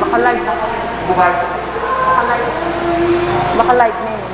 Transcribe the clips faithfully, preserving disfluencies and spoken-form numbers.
Baka live na. Baka live. Baka live na yun.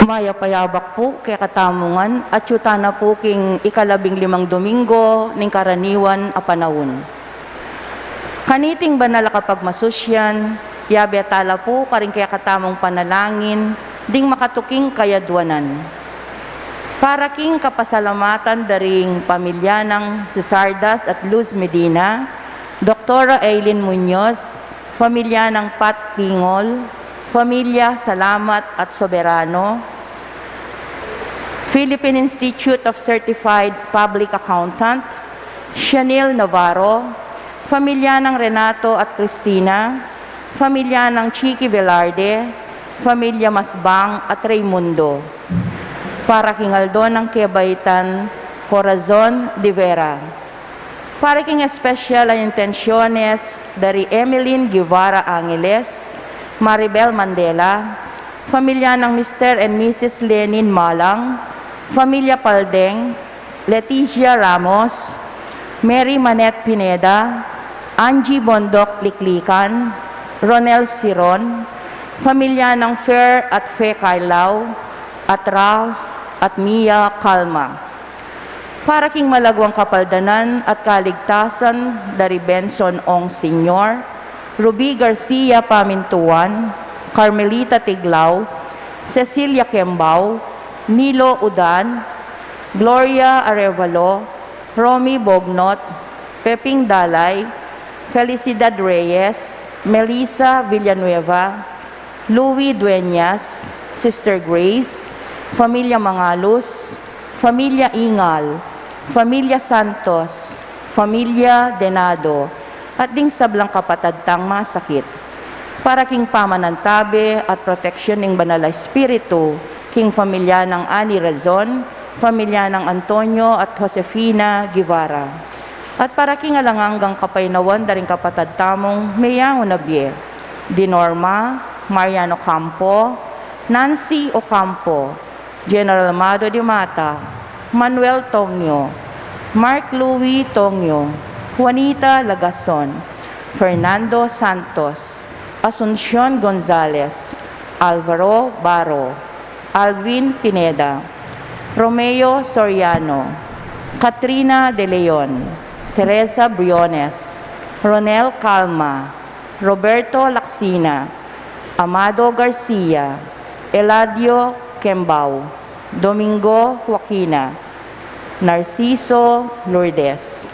Mayap a yabak pu kekatamu ngan, atyu tana pu king ikalabing limang Domingo ning karaniwan a panaun. Kaniting banal a kapagmasusyan, yabe tala pu karing kekatamung panalangin ding makatuking kayadwanan. Para king kapasalamatan da ring pamilya nang Cesardas at Luz Medina, Doktora Aileen Muñoz, pamilya nang Pat Pingol, pamilya Salamat at Soberano, Philippine Institute of Certified Public Accountant, Shanil Navarro, pamilya nang Renato at Cristina, pamilya nang Chicky Velarde, pamilya Masbang at Raymundo. Para king aldo nang kebaitan, Corazon de Vera. Para king espesyal a intensyones da ri Emeline Guevara Angeles, Maribel Mandela, pamilya nang Mister and Missus Lenin Malang, pamilya Paldeng, Leticia Ramos, Mary Manette Pineda, Angie Bondoc Liklikan, Ronel Siron, pamilya nang Fer at Fe Carlao, at Ralph at Mia Calma. Para king malagwang kapaldanan at kaligtasan da ri Benson Ong Senior, Ruby Garcia Pamintuan, Carmelita Tiglao, Cecilia Kembao, Nilo Udan, Gloria Arevalo, Romy Bognot, Peping Dalay, Felicidad Reyes, Melissa Villanueva, Louie Dueñas, Sister Grace, Familia Mangalus, Familia Ingal, Familia Santos, Familia Denado, at ding sablang kapatad tang masakit. Para king pamanantabe at proteksyon ning Banal a Espiritu, king familia nang Ani Razon, familia nang Antonio at Josefina Guevara. At para king alang anggang kapaynawan da ring kapatad tamung meyangu na bie, di Norma, Mariano Campo, Nancy Ocampo, General Amado de Mata, Manuel Tongyo, Mark Louis Tongyo, Juanita Lagason, Fernando Santos, Asuncion Gonzales, Alvaro Baro, Alvin Pineda, Romeo Soriano, Katrina De Leon, Teresa Briones, Ronel Calma, Roberto Lacsina, Amado Garcia, Eladio Kembao, Domingo Joaquina, Narciso Lourdes,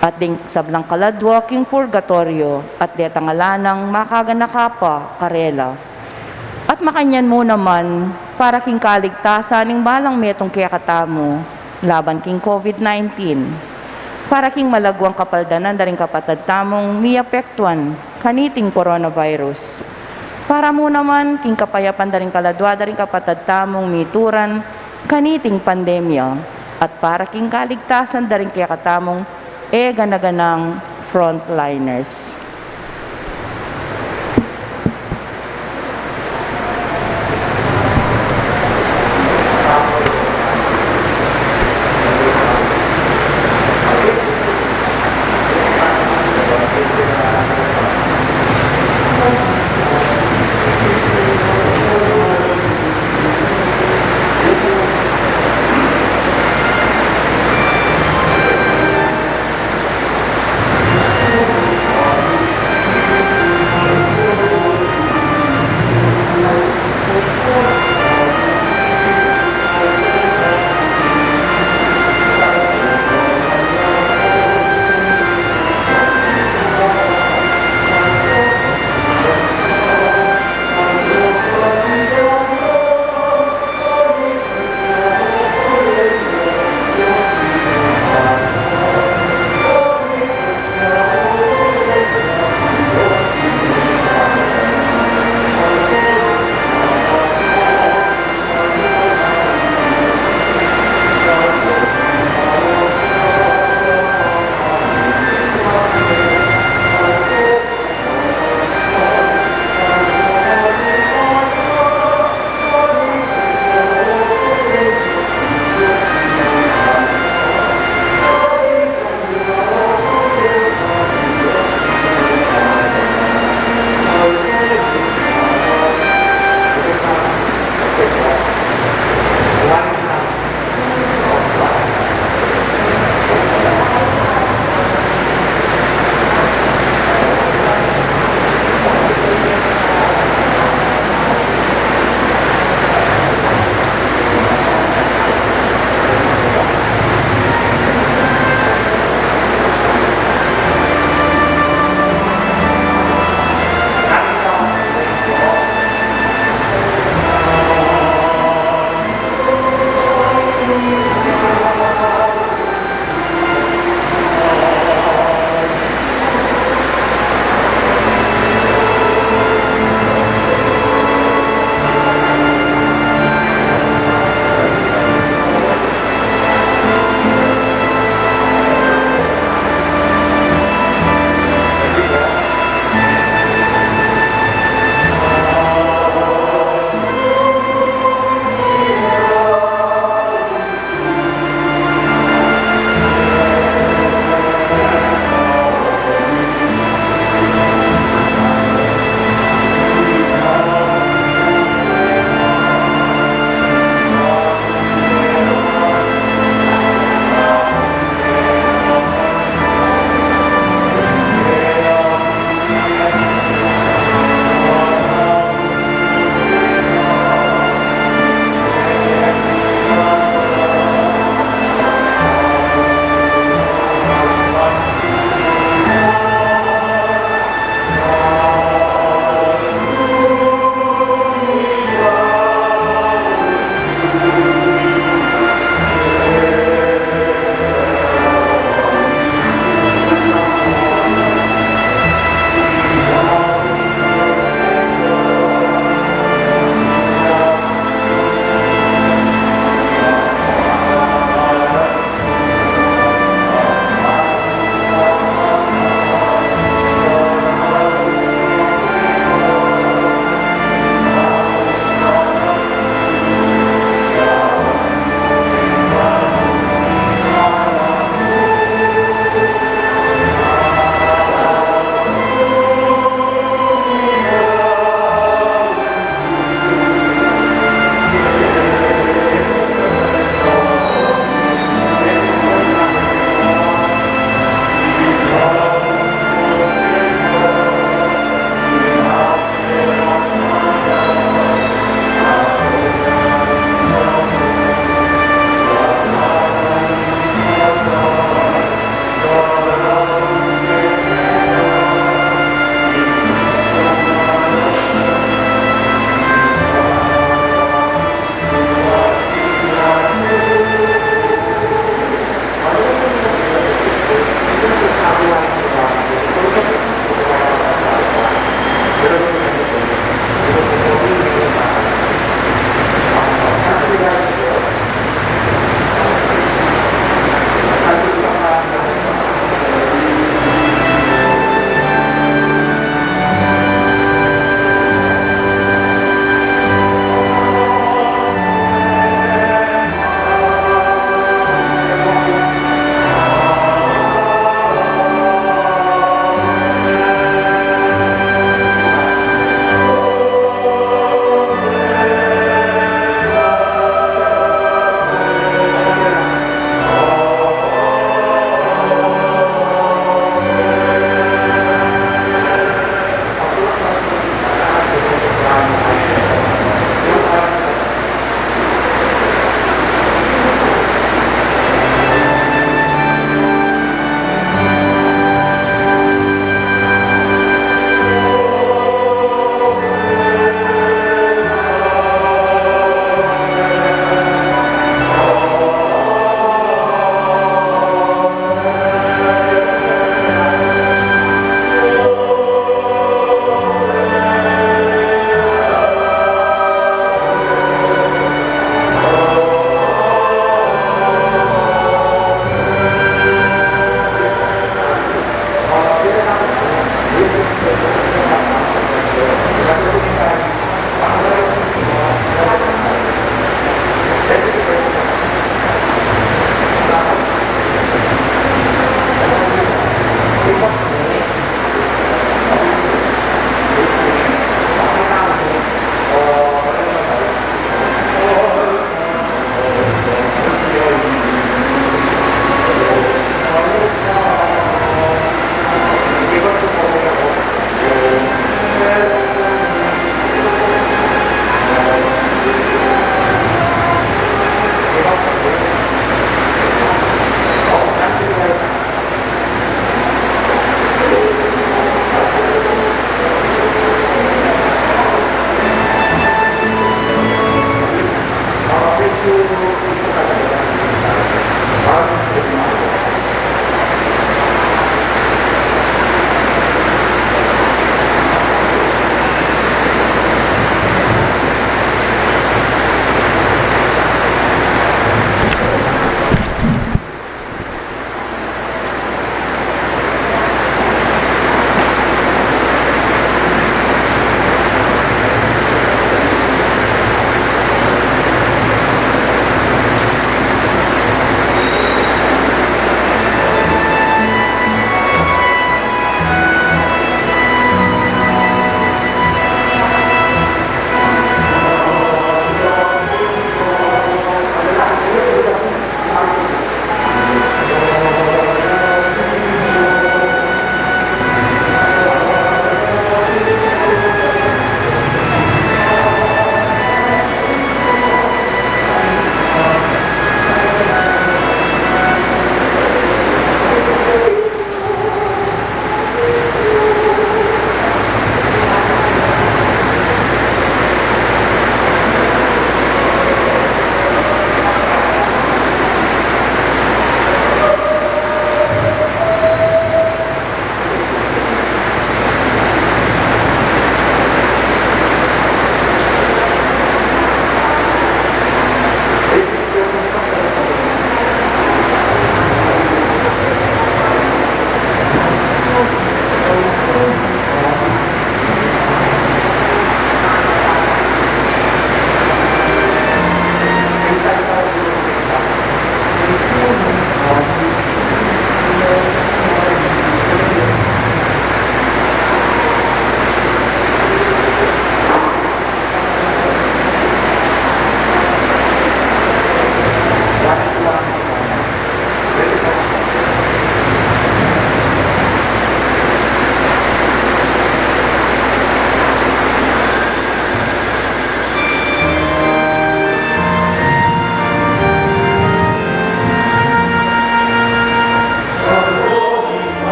at ding sablang kaladwa king purgatoryo, at detang ala nang makaganaka pa karela. At makanyan mu naman, para king kaligtasan ning balang metung kekatamu laban king COVID nineteen, para king malagwang kapaldanan da ring kapatad tamung miapektuan kaniting coronavirus, para mu naman king kapayapan da ring kaladwa da ring kapatad tamung mituran kaniting pandemya, at para king kaligtasan da ring kekatamung e gana-ganang frontliners.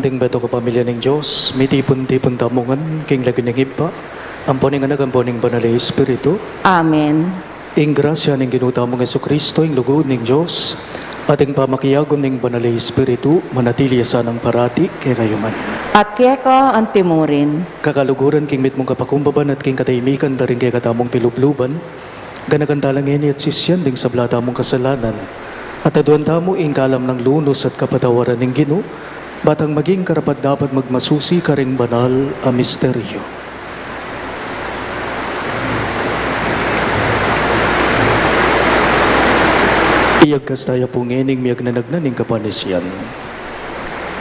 Ing beto kapamilya ning Dios, mitipun-tipun tamu ngan king lagyu ning Ibpa, ampo ning Anak, ampo ning Banal a Espiritu. Amen. Ing grasya ning Ginu tamung Jesucristo, ing lugud ning Dios, at ing pamakiabe ning Banal a Espiritu, manatili ya sanang parati kekayu ngan. At keka antimurin. Kakaluguran king mitmung kapakumbaban at king katahimikan da ring kekatamung pilubluban, ganakan tala ngeni at sisian ding sabla tamung kasalanan, at aduan tamu ing kalam nang lunus at kapatawaran ning Ginu, batang maging karapat-dapat magmasusi karing banal a misteryo. Iyagkas taya pu ngening miyagnanagnan ning kapanisian.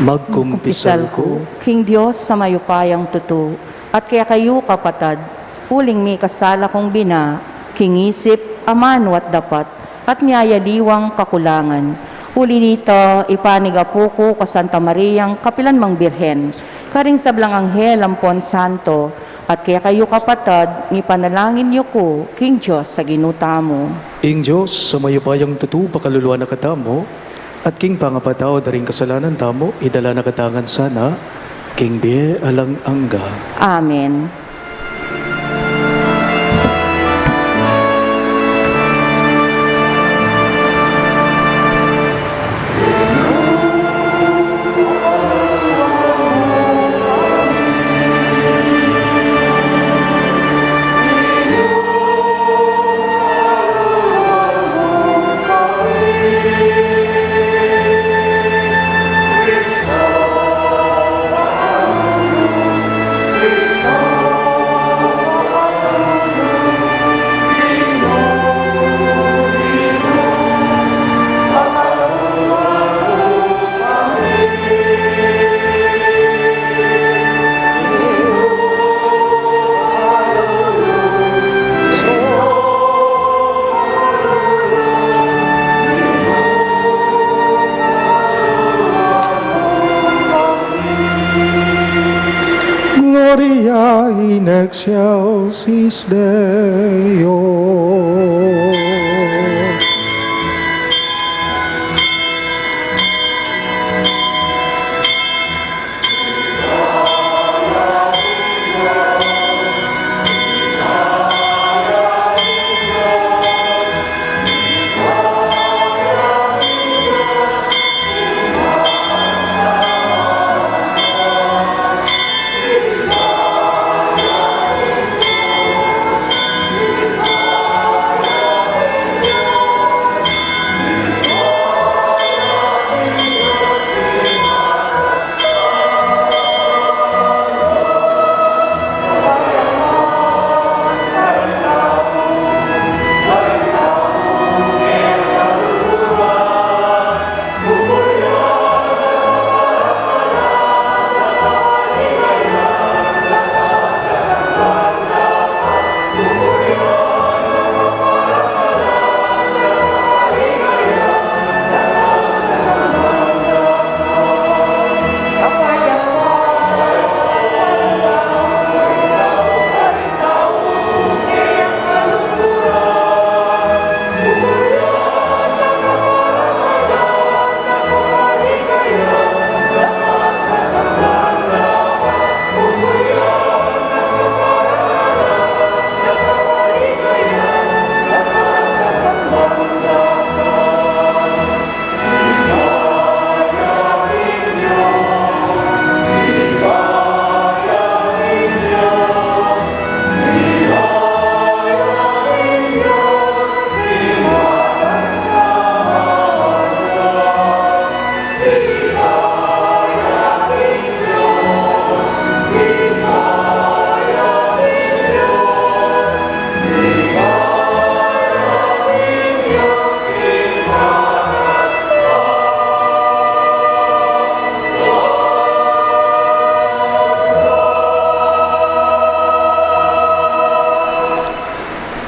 Magkumpisal ku king Dios a mayupayang tutu, at kekayu kapatad, uling mikasala kung bina, king isip, amanu at dapat, at miyayaliwang kakulangan. Uli nita, ipanigapu ku ka Santa Mariang kapilan mang Birhen, karing sablang anghel ampon santo, at kekayu kapatad, ipanalangin yu ku king Dios a Ginu tamu. Ing Dios a mayupayang tutu pakaluluan na katamu, at king pangapatawad da ring kasalanan tamu, idala na katamu ngan sana king bie alang angga. Amen. Gloria in excelsis Deo.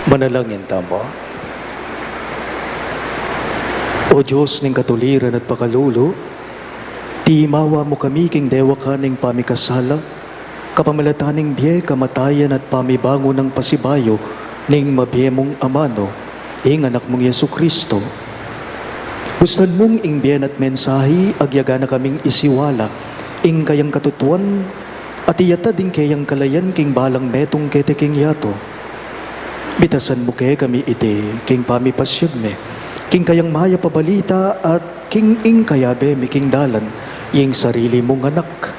Manalangin tamu. O Dios ning katuliran at pakalulu, timawa mu kami king dewakan ning pamikasala, kapamilatan ning bie, kamatayan at pamibangun nang pasibayu ning mabie mung amanu, ing Anak mung Jesucristo. Bustan mung ing bie na at mensahi, agyaga na kaming isiwala Ing kayang katutuan, at iyatad ing kayang kalayan king balang metung keti king yatu. Bitasan mu kekami iti king pamipasyag mi king kayang mayap a balita at king ing kayabe mi king dalan, ing sarili mung anak.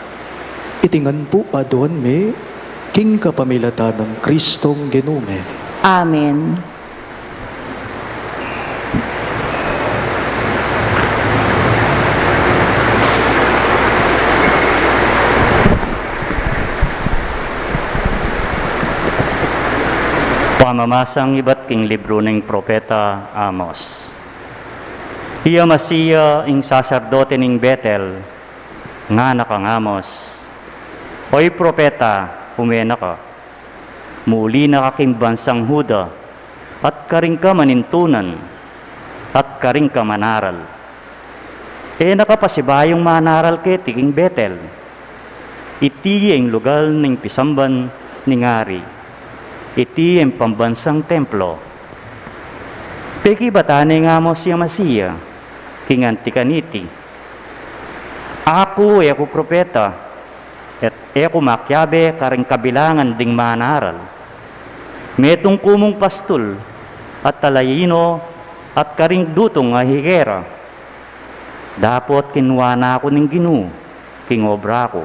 Iti ngan pu aduan mi king kapamilatan nang Kristong Ginu mi. Amen. Pamamasang ibat king libru ning propeta Amos. I Amasia, ing saserdote ning Betel, ngana kang Amos, "Oy propeta, umena ka. Muli na ka king bansang Juda, at karin ka manintunan, at karin ka manaral. E na ka pasibayung manaral keti king Betel. Iti ya ing lugal ning pisamban ning ari. Iti ya ing pambansang templo." Pekibatan ne nang Amos i Amasia king anti kaniti, "Aku e ku propeta, at e ku makiabe karing kabilangan ding manaral. Metung ku mung pastul, at talayino, at karing dutung a higera. Dapot kinua na ku ning Ginu king obra ku,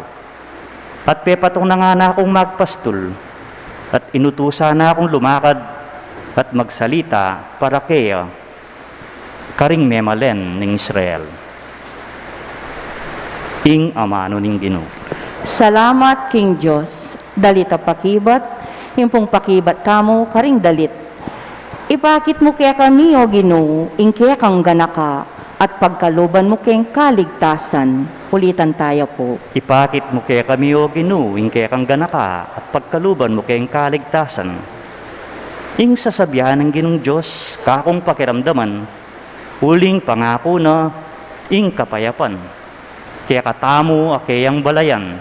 at pepatung na ngana kung magpastul, at inutusan na kung lumakad at magsalita para keya karing memalen ning Israel." Ing amanu ning Ginu. Salamat king Dios. Dalit a pakibat. Ing pung pakibat tamu karing dalit. Ipakit mu kekami, O Ginu, ing kekang ganaka, at pagkaluban mu keng kaligtasan. Ulitan taya pu. Ipakit mu kekami, O Ginu, ing kekang ganaka, at pagkaluban mu keng kaligtasan. Ing sasabian ning Ginung Dios, kakung pakiramdaman, uling pangaku na ing kapayapan kekatamu a keyang balayan.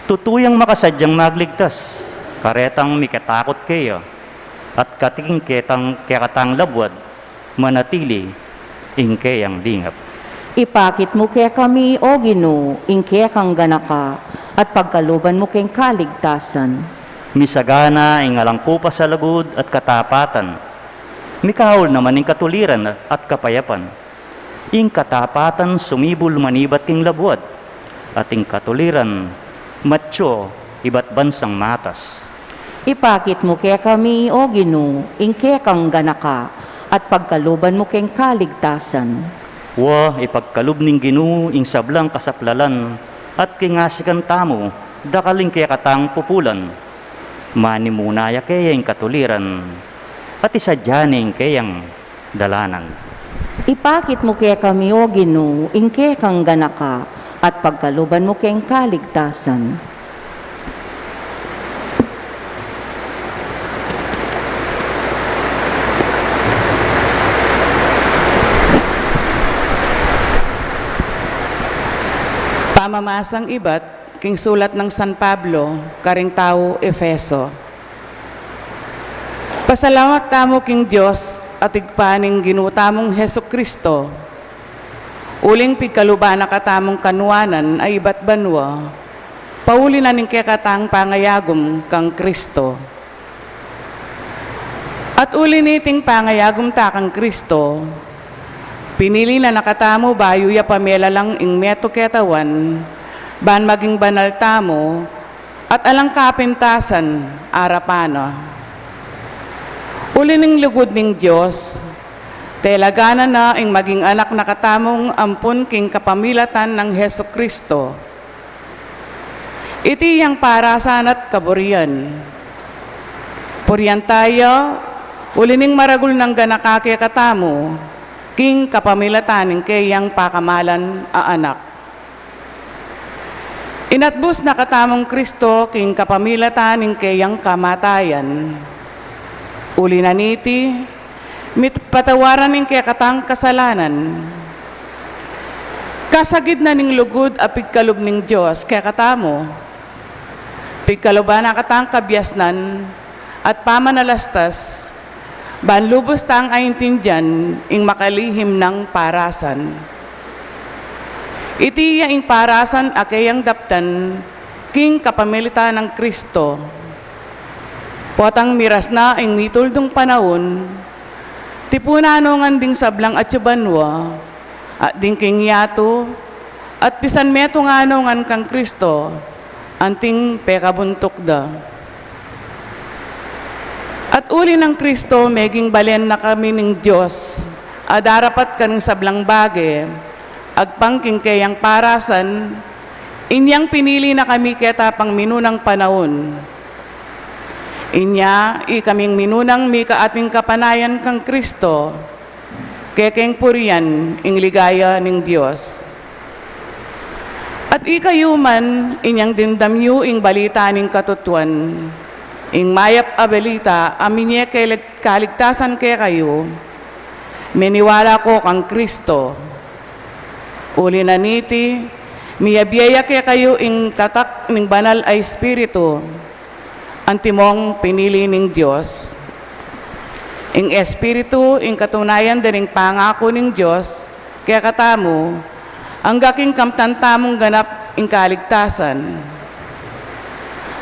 Tutu yang makasadyang magligtas karetang mikatakut keya, at kating ketang kekatang labuad manatili ing keyang lingap. Ipakit mu kekami, O Ginu, ing kekang ganaka, at pagkaluban mu keng kaligtasan. Misagana ing alang kupas a lugud at katapatan. Mikaul naman ing katuliran at kapayapan. Ing katapatan sumibul manibat king labuad, at ing katuliran matyo ibat bansang matas. Ipakit mu kekami, O Ginu, ing kekang ganaka, at pagkaluban mu keng kaligtasan. Wa, ipagkalub ning Ginu ing sablang kasaplalan, at king asikan tamu, dakal ing kekatang pupulan. Manimuna ya keya ing katuliran, at isadya ne ing keyang dalanan. Ipakit mu kekami, O Ginu, ing kekang ganaka, at pagkaluban mu keng kaligtasan. Pamamasang ibat king sulat nang San Pablo karing tau Efeso. Pasalamat tamu king Dios at Ibpa ning Ginu tamung Jesu-Cristo, uling pigkaluban na katamung kanuanan a ibat banua, pauli na ning kekatang pangayagum kang Cristo. At uli niting pangayagum ta kang Cristo, pinili na na katamu bayu ya pa melalang ing metung ketawan, ban maging banal tamu, at alang kapintasan arapan na. Uli ning lugud ning Dios, telaganan na ing maging anak na katamung ampun king kapamilatan nang Jesu-Cristo. Iti yang parasan at kaburian. Purian taya, uli ning maragul nang ganaka kekatamu, king kapamilatan ning keyang pakamalan a Anak. Inatbus na katamung Cristo king kapamilatan ning keyang kamatayan. Uli na niti, mipatawaran ing kekatang kasalanan. Kasagid na ning lugud a pigkalub ning Dios kekatamu. Pigkaluban na katang kabiasnan at pamanalastas, ban lubus tang aintindian ing makalihim nang parasan. Iti ya ing parasan a keyang daptan king kapamilatan nang Kristo. Potang miras na ing mituldung panaun, tipunan no ngan ding sablang atyu banua, at ding king yatu, at pisan metung no ngan kang Kristo, anting pekabuntuk da. At uli nang Kristo, meging balen na kami ning Dios, a darapat karing sablang bage, agpang king keyang parasan, inyang pinili na kami keta pang minunang panaun. Inya, ikaming minunang mika ating kapanayan kang Kristo, kekeng purian ing ligaya ning Dios. At ikayu man, inyang dimdam yu ing balita ning katutuan, ing mayap a balita a minye kalig-, kaligtasan kekayu, meniwala ko kang Kristo. Uli na niti, miyabie ya kekayu ing tatak ning Banal a Espiritu, antimong pinili ning Dios. Ing Espiritu, ing katunayan da ring pangaku ning Dios kekatamu, angga king kamtan tamung ganap ing kaligtasan.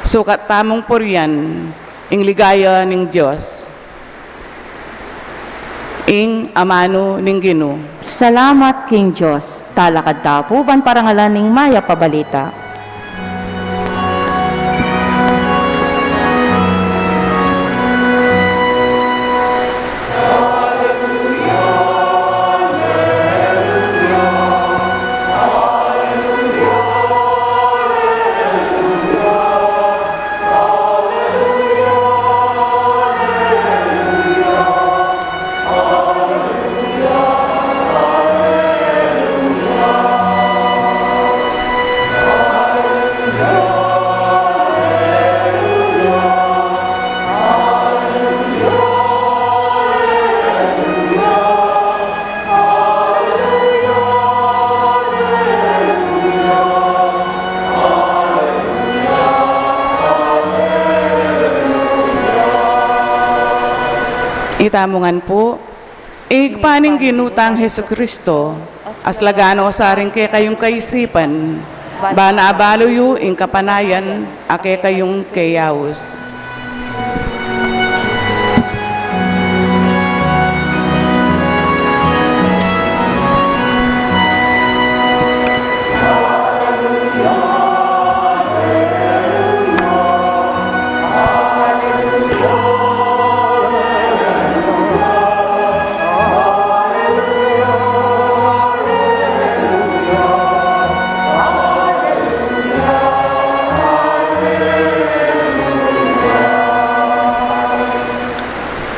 Sukat tamung purian ing ligaya ning Dios. Ing amanu ning Ginu. Salamat king Dios. Talakad ta pu ban parangalan ing mayap a balita. Itamu ngan pu, ing Ibpa ning Ginu tang Jesucristo, aslagan no sa ring kekayung kaisipan, ban abalu yu ing kapanayan a kekayung keyaus.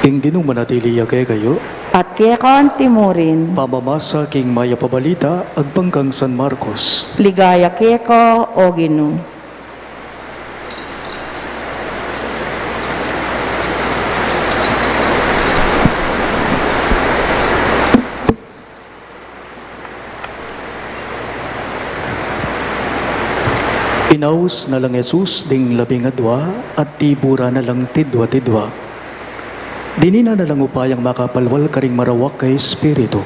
Ing Ginu manatili ya kekayu. At keka antimurin. Pamamasa king mayap a balita agpang kang San Marcos. Ligaya keka, o Ginu. Inaus na lang Jesus ding labing adua at tibura na lang tidwa-tidwa. Dinina na lang upayang makapalwal karing marawak a espiritu,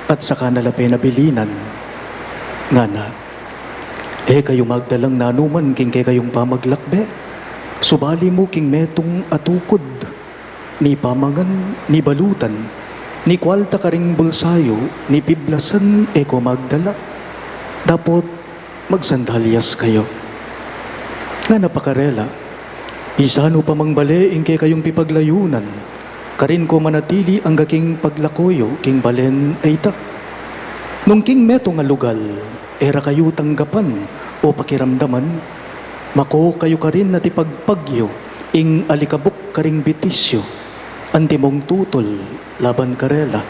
at saka na la penabilinan, ngana, E kayu magdalang nanuman king kekayung pamaglakbe, subali mu king metung a tukud, ni pamangan, ni balutan, ni kualta karing bulsayu, ni piblasan e ko magdala. Dapot magsandalyas kayu. Ngana pa karela, Isanu pa mang bale ing kekayung pipaglayunan, karin ko manatili angga king paglako yu king balen a ita. Nung king metung a lugal e ra kayu tanggapan o pakiramdaman, mako kayu karin at ipagpagyu ing alikabuk karing bitisyu, antimong tutul laban karela.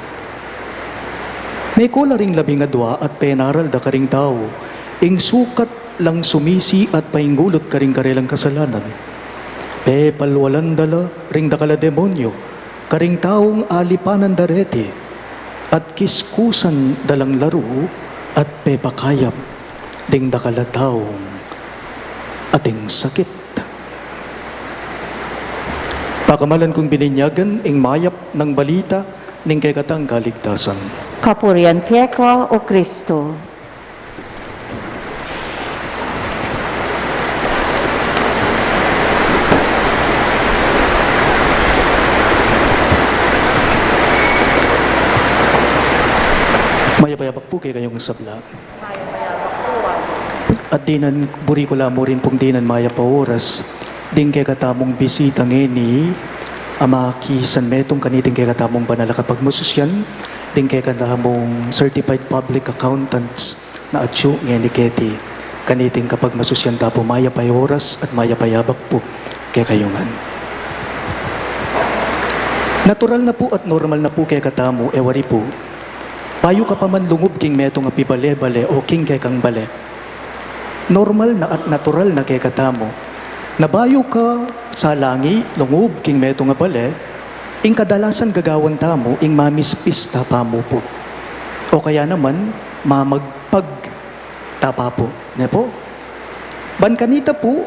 Meko la ring labing adua at penaral da karing tau ing sukat lang sumisi at paingulut karing karelang kasalanan. Pepalwalan da la ring dakal a demonyu karing taung alipanan da reti, at kiskusan da lang laru at pepakayap ding dakal a taung ating sakit. Pakamalan kung bininyagan ing mayap nang balita ning kekatang kaligtasan. Kapurian keka, o Kristo. Mayap a yabak pu kekayung sabla. At dinan, buri ku la mu rin pung dinan mayap a oras ding kekatamung bisita ngeni, a makisanmetung kaniting kekatamung banal a kapagmasusyan, ding kekatamung certified public accountants na atyu ngeni keti, kaniting kapagmasusyan ta pu. Mayap a oras at mayap a yabak pu kekayu ngan. Natural na pu at normal na pu kekatamu, e wari pu, bayu ka pa man lungub king metung a pibale-bale o king kekang bale. Normal na at natural na kekatamu na bayu ka salangi lungub king metung a bale, ing kadalasan gagawan tamu ing mamispis ta pa mu pu. O kaya naman, mamagpag ta pa pu, ne pu? Ban kanita pu,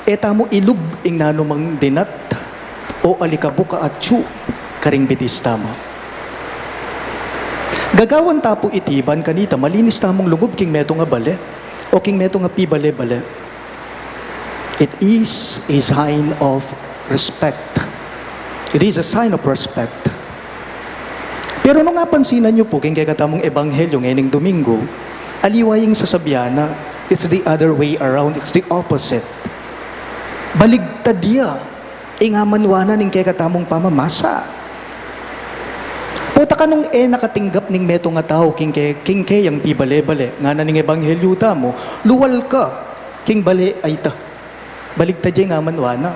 e tamu ilub ing nanumang dinat o alikabuk a atyu karing bitis tamu. Gagawan ta pu iti ban kanita malinis tamung lungub king metung a bale o king metung a pibale-bale. It is a sign of respect. It is a sign of respect. Pero nung apansinan yu pu king kekatamung ebanghelyo ngening Domingo, aliwa ing sasabian na, it's the other way around, it's the opposite. Baligtad ya ing amanwa na ning kekatamung pamamasa. Pota ka nung e na katinggap ning metung a tau king ke-, king keyang pibale-bale, ngana ning ebanghelyo tamu, luwal ka king bale a ita. Baligtad ya ing amanwa na.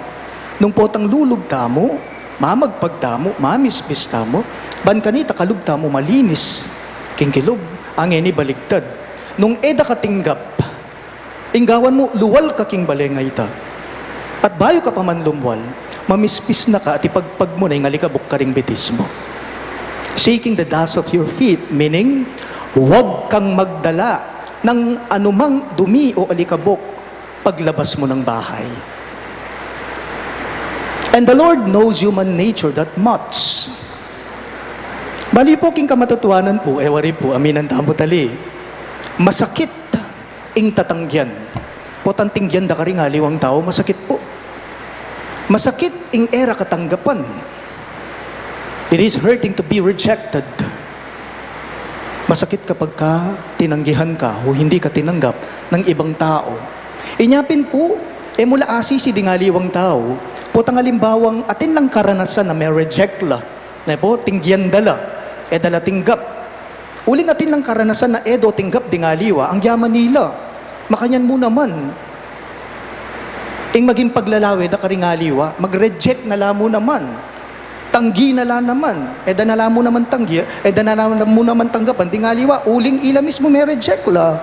Nung potang lulub tamu, mamagpag tamu, mamispis tamu, ban kanita kalub tamu malinis king kilub, ngeni baligtad. Nung e da katinggap, ing gawan mu, luwal ka king bale a ita. At bayu ka pa man lumwal, mamispis na ka at ipagpag mu na ing alikabuk karing bitis mu. Shaking the dust of your feet, meaning, huwag kang magdala ng anumang dumi o alikabuk paglabas mu ng bahay. And the Lord knows human nature that much. Bali pu, king kamatutuanan pu, e wari pu, aminan tamu tali, masakit ing tatanggian. Potang tinggian da karing aliwang tau, masakit pu. Masakit ing e ra katanggapan. It is hurting to be rejected. Masakit kapag ka tinanggihan ka o hindi ka tinanggap ng ibang tau. Inya pin pu, e mu la asisi ding aliwang tau, potang alimbawang atin lang karanasan na me-reject la, ne pu, tinggian da la, e da la tinggap. Uling atin lang karanasan na e do tinggap ding aliwa, anggiaman ila. Makanyan mu naman ing maging paglalawe da karing aliwa, mag-reject na la mu naman. Tanggi na la naman. E da na la mu naman tanggi, e da na la mu naman tanggapan ding aliwa, uling ila mismu me-reject la.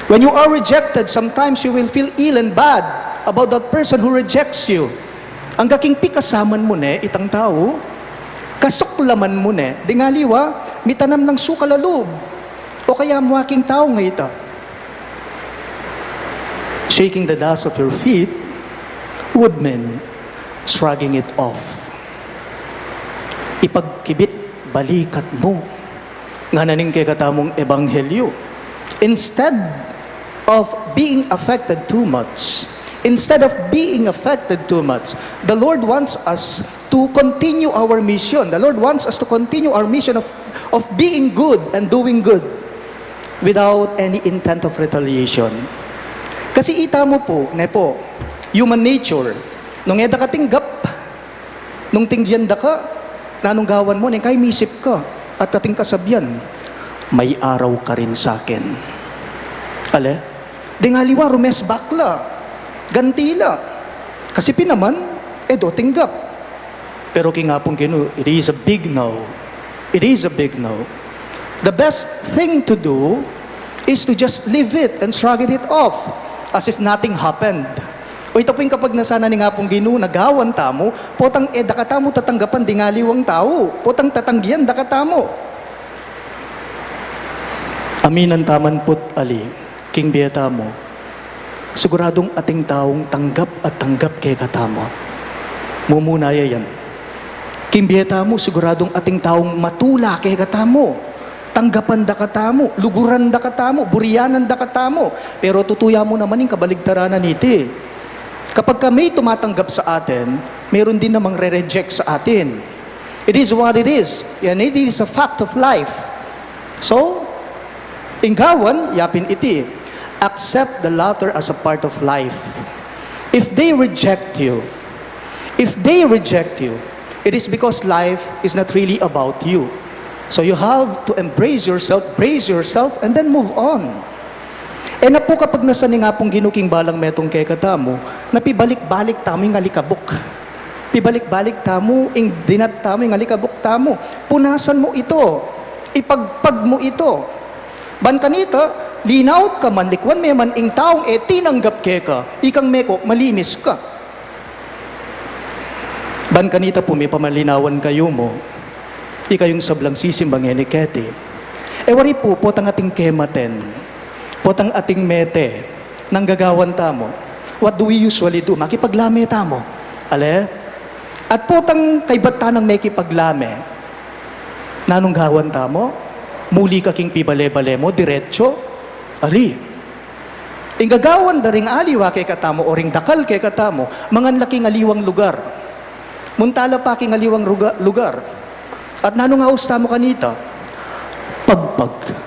When you are rejected, sometimes you will feel ill and bad about that person who rejects you. Angga king pikasaman mu ne itang tau, kasuklaman mu ne ding aliwa, mitanam lang sukal a lub. O kaya mu aking tau nga ita. Shaking the dust of your feet would mean shrugging it off. Ipagkibit balikat mu, ngana ning kekatamung ebanghelyo. Instead of being affected too much, instead of being affected too much, the Lord wants us to continue our mission. The Lord wants us to continue our mission of, of being good and doing good without any intent of retaliation. Kasi ita mu pu, ne pu, human nature, nung e da ka tinggap, nung tinggian da ka, nanung gawan mu, neng kay misip ka, at ating kasabian, "May araw ka rin sakin." Ale? Ding aliwa, rumesbak la, ganti la. Kasi pin naman, e do tinggap. Pero king Apung Ginu, it is a big no. It is a big no. The best thing to do is to just leave it and shrug it off as if nothing happened. O ita pu ing kapagnasan ning Apung Ginu, nung gawan tamu, potang e da katamu tatanggapan ding aliwang tau, potang tatanggian da katamu. Aminan taman put ali, king bie tamu, siguradung ating taung tanggap at tanggap kekatamu. Mumuna ya yan. King bie tamu, siguradung ating taung matula kekatamu. Tanggapan da katamu, luguran da katamu, burianan da katamu. Pero tutu ya mu naman ing kabaligtaran na niti. Kapag ka may tumatanggap sa atin, meron din namang re-reject sa atin. It is what it is. And it is a fact of life. So, Ing gawan, yapin iti, accept the latter as a part of life. If they reject you, if they reject you, it is because life is not really about you. So you have to embrace yourself, brace yourself, and then move on. E na pu kapagnasan ning Apung Ginu king balang metung kekatamu, na pibalik-balik tamu ing alikabuk. Pibalik-balik tamu ing dinat tamu, ing alikabuk tamu. Punasan mu ito. Ipagpag mu ito. Ban kanita, linaut ka man, likuan me man ing taung e tinanggap keka, ikang meko, malinis ka. Ban kanita pu, mipamalinawan kayu mu, ikayung sablang sisimba ngeni keti. E wari pu, potang ating kematen, potang ating mete, nanu ing gagawan tamu. What do we usually do? Makipaglame tamu. Ale? At potang kaybat ta nang mekipaglame, nanung gawan tamu? Muli ka king pibale-bale mu, diretso? Ali. Ing gagawan da ring aliwa kekatamu o ring dakal kekatamu, mangan la king aliwang lugar. Munta la pa king aliwang ruga-, lugar. At nanung aus tamu kanita? Pagpag.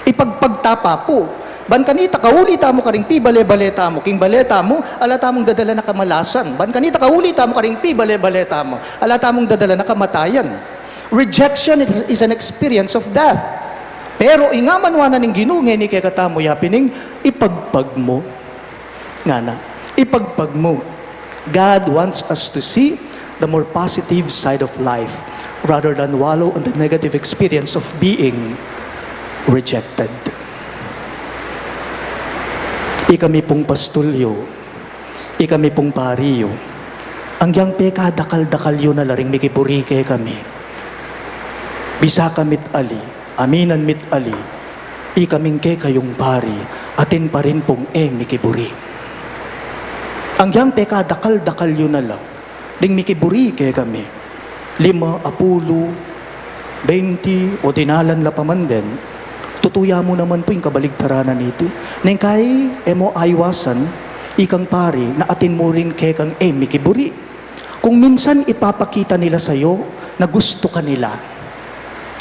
Ipagpag ta pa pu. Ban kanita, kauli tamu karing pibale-bale tamu. King bale tamu, ala tamung dadala na kamalasan. Ban kanita, kauli tamu karing pibale-bale tamu. Ala tamung dadala na kamatayan. Rejection is, is an experience of death. Pero ing amanuan na ning Ginu ngeni kekatamu, yapin ing ipagpag mu. Ngana, ipagpag mu. God wants us to see the more positive side of life rather than wallow on the negative experience of being rejected. Ikami pung pastul yu, ikami pung pari yu, anggiyang pekadakal-dakal yu na la ring mikiburi kekami. Bisa kami't ali, aminan mi't ali, ikaming kekayung pari, atin pa rin pung e mikiburi. Anggiyang pekadakal-dakal yu na la ding mikiburi kekami, lima, apulu, benti, o dinalan la pa man den, tutuya mu naman pu ing kabaligtaran na niti. Neng kai e mu aiwasan, ikang pari, na atin mu rin kekang e mikiburi. Kung minsan ipapakita nila sayu na gustu ka nila.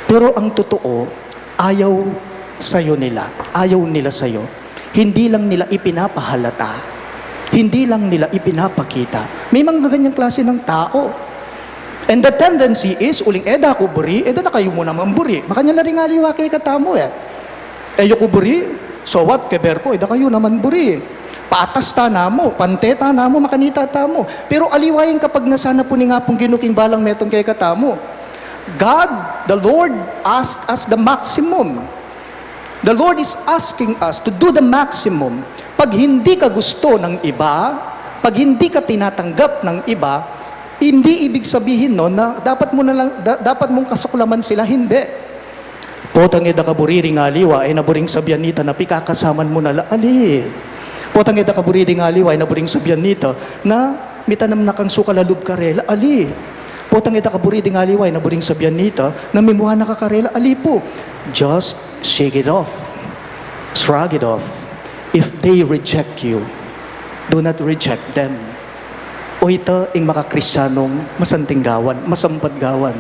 Pero ang totoo, ayaw sayu nila. Ayaw nila sayu. Hindi lang nila ipinapahalata. Hindi lang nila ipinapakita. May mga ganyang klase ng tao. And the tendency is, uling e da ku buri, e da na kayu mu naman buri. Makanyan la ring aliwa kekatamu e. E yu ku buri, so what, ke ber ku, e da kayu naman buri. Patas ta namu, pante ta namu, makanita tamu. Pero aliwa ing kapagnasan na pu ning Apung Ginu king balang metung kekatamu. God, the Lord, asked us the maximum. The Lord is asking us to do the maximum. Pag hindi ka gusto ng iba, pag hindi ka tinatanggap ng iba, hindi ibig sabihin nun na dapat mo na lang, da-, dapat mong kasuklaman sila, hindi. Potang e da ka buri ring aliwa, e na buring sabian nita na pikakasaman mu na la, ali. Potang e da ka buri ring aliwa, e na buring sabian nita na mitanam na kang sukal a lub karela, ali. Potang e da ka buri ring aliwa, e na buring sabian nita na mimua na ka karela, ali pu. Just shake it off. Shrug it off. If they reject you, do not reject them. O ita ing makakristianung masanting gawan, masampat gawan.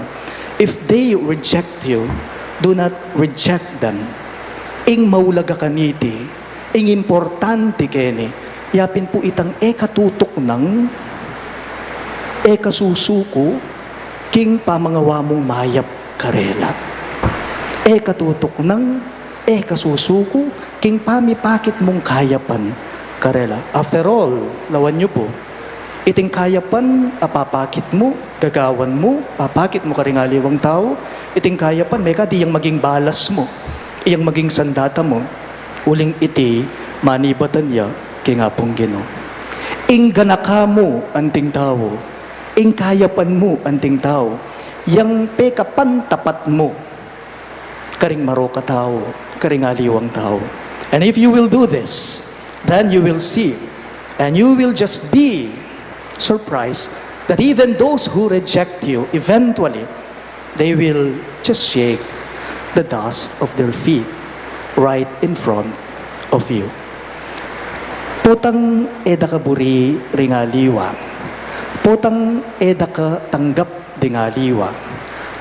If they reject you, do not reject them. Ing maulaga kaniti, ing importante keni, yapin pu itang e ka tutuknang, e ka susuku king pamangawa mung mayap karela. E ka tutuknang, e ka susuku king pamipakit mung kayapan karela. After all, lawan yu pu, iting kayapan a papakit mu, gagawan mu, papakit mu karing aliwang tau, iting kayapan mekad iyang maging balas mu, iyang maging sandata mu, uling iti manibatan ya king Apung Ginu. Ing ganaka mu anting tau, ing kayapan mu anting tau, yang pekapantapat mu karing marok a tau, karing aliwang tau. And if you will do this, then you will see, and you will just be surprised that even those who reject you, eventually, they will just shake the dust of their feet right in front of you. Potang e da ka buri ring aliwa, potang e da ka tanggap ding aliwa,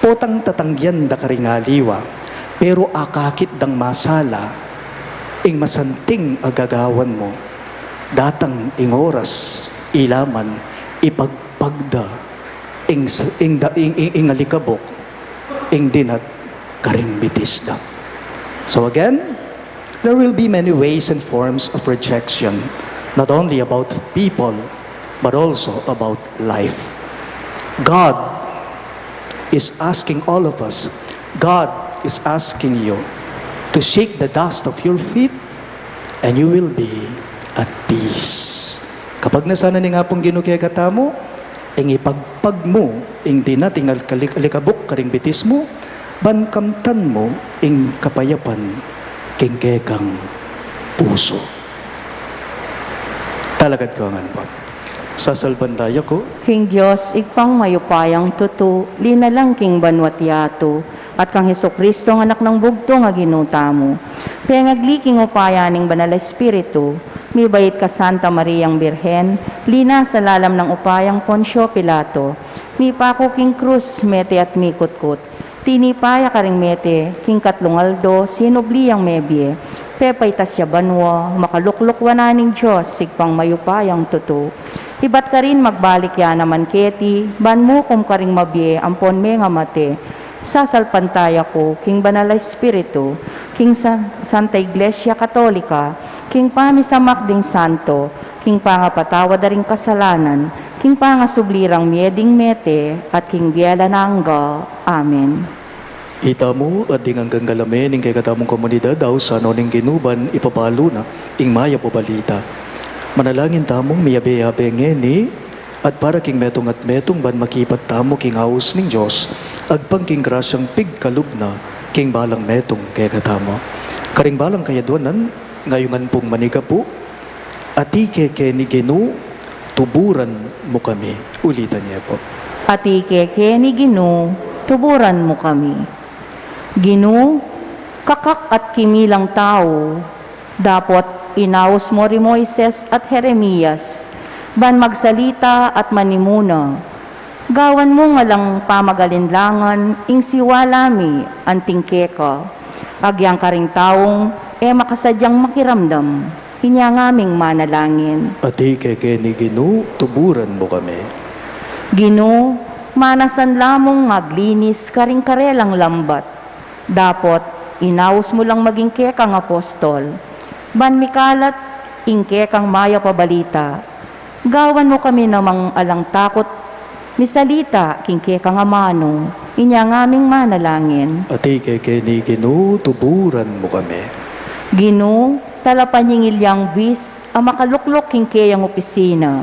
potang tatanggian da ka ring aliwa, Pero akakit dang masala, ing masanting a gagawan mu, datang ing oras, ila man, ipagpag da, ing, ing, da, ing, ing, ing alikabuk, ing dinat karing bitis da. So again, there will be many ways and forms of rejection, not only about people, but also about life. God is asking all of us, God is asking you to shake the dust of your feet and you will be at peace. Kapagnasan na ning Apung Ginu kekatamu, ing ipagpag mu ing dinat ing al-, kalik-, alikabuk karing bitis mu, ban kamtan mu ing kapayapan king kekang pusu. Talakad ku ngan pu. Sasalpantaya ku king Dios, Ibpang mayupayang tutu, linalang king banua't yatu, at kang Jesucristo, anak nang bugtung a Ginu tamu. Pengagli king upaya ning Banal a Espiritu, mibait ka Santa Mariang Birhen, linasa lalam nang upayang Poncio Pilato, mipaku king krus, mete at mikutkut. Tinipa ya karing mete, king katlung aldo, sinubli yang mebie. Pepaitas ya banua, makalukluk wanan ning Dios, Ibpang mayupayang tutu. Ibat karin magbalik ya naman keti, ban mukum karing mabie ampon mengamate. Sasalpantaya ku king Banal a Espiritu, king Sa-, Santa Iglesia Katolika, king pamisamak ding santo, king pangapatawad da ring kasalanan, king pangasubli rang mie ding mete, at king bie alang angga. Amen. Itamu at ding anggang galame ning kekatamung komunidad, ausan no ning Ginu ban ipabalu na ing mayap a balita. Manalangin tamung miyabe-yabe ngeni at para king metung at metung ban makibat tamu king aus ning Dios, agpang king grasyang pigkalub na king balang metung kekatamu. Karing balang kayadwanan, ngayungan pung manigapu, Atiu kekeni Ginu, tuburan mu kami. Ulitan ye pu. Atiu kekeni Ginu, tuburan mu kami. Ginu, kakak at kimilang tau, dapot inaus mu ri Moises at Jeremias, ban magsalita at manimuna. Gawan mung alang pamagalinlangan ing siwala mi anting keka. Agyang karing taung e makasadyang makiramdam. Inya ngaming manalangin. Atiu kekeni Ginu, tuburan mu kami. Ginu, manasan la mung maglinis karing karelang lambat. Dapot, inaus mu lang maging kekang apostol. Ban mikalat ing kekang mayap a balita. Gawan mu kami namang alang takut misalita king kekang amanu. Inya ngaming manalangin. Atiu kekeni Ginu, tuburan mu kami. Ginu, tala panyingil yang bis a makalukluk king keyang opisina.